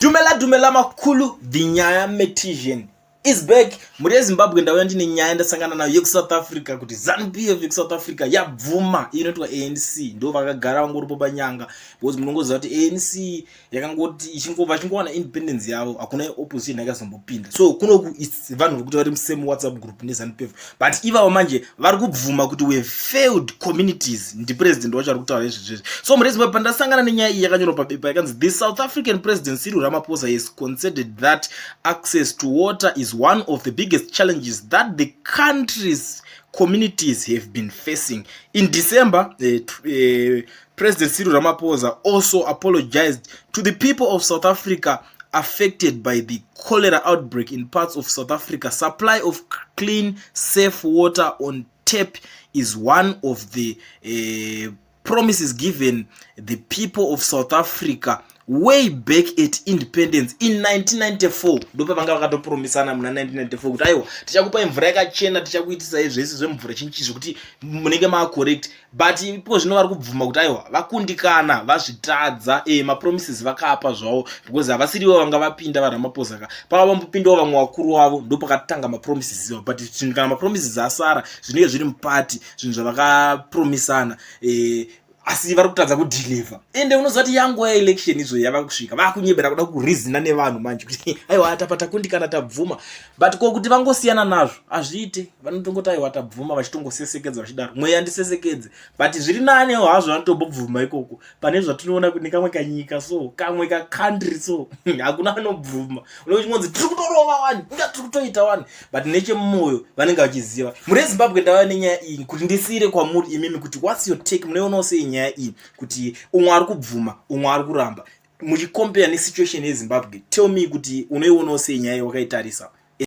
Dumela dumela makhulu, the nyaya metician is back. Mhuri yeZimbabwe, ndauya ndine nyaya ndasangana nayo yekuSouth Africa, kuti ZANU PF yekuSouth Africa yabvuma inoitwa ANC. Ndo vakagara vangoripo panyanga, because munongoziva kuti ANC yakangoti vachingowana independence yavo, hakuna opposition yakazombopinda. So kunoku vanhu vekuti vari musame WhatsApp group neZANU PF, but ivavo manje vari kubvuma kuti we failed communities. Ndipresident wacho ari kutaura izvezvezvi. So mhuri yeZimbabwe, pandasangana nenyaya iyi yakanyorwa pabepa yakanzi, "The South African President Cyril Ramaphosa has conceded that access to water is one of the biggest challenges that the country's communities have been facing. In December, President Cyril Ramaphosa also apologized to the people of South Africa affected by the cholera outbreak in parts of South Africa. Supply of clean, safe water on tap is one of the promises given the people of South Africa way back at independence in 1994." Ndopavanga vakatopromisana muna 1994 kuti aiwa, tichakupai mvura yakachena, tichakuitisai zvese zvemvura chinchi zvekuti munenge maacorrect. But ipo zvino vari kubvuma kuti aiwa, vakundikana, vazvitadza. Mapromises vakapa zvavo, because havasirivo vanga vapinda vaRamaphosa ka, pava vambopindawo vamwe vakuru vavo, ndopakatanga mapromises iwa. But zvinhu, kana mapromises asara, zvinenge zviri mupati zvinhu zvavakapromisana, asi vari kutadza kudeliver. Ende unoziva kuti yanguva yeelection izvo yava kusvika, vakunyebera kuda kureasona nevanhu manje kuti aiwa, tapa takundikana, tabvuma. But ko kuti vangosiyana nazvo hazviite, vanotongoti aiwa, tabvuma, vachitongosesekedza vachidaro, mweya ndisesekedze. But zviri nanewo hazvo, vanotombobvuma ikoko pane zvatinoona nekamwe kanyika, so kamwe kacountry, so hakuna anobvuma. Unochingonzi tiri kutorova wani, inga tiri kutoita wani, but nechemumwoyo vanenge vachiziva. Mhuri yeZimbabwe, ndava nenyaya iyi kuti ndisiyire kwamuri imimi kuti what's your take? Munoionawo sei nyaya iyi, kuti umwe ari kubvuma, umwe ari kuramba, muchicompare nesituation yeZimbabwe? Tell me kuti unoionawo sei nyaya iyi wakaitarisa.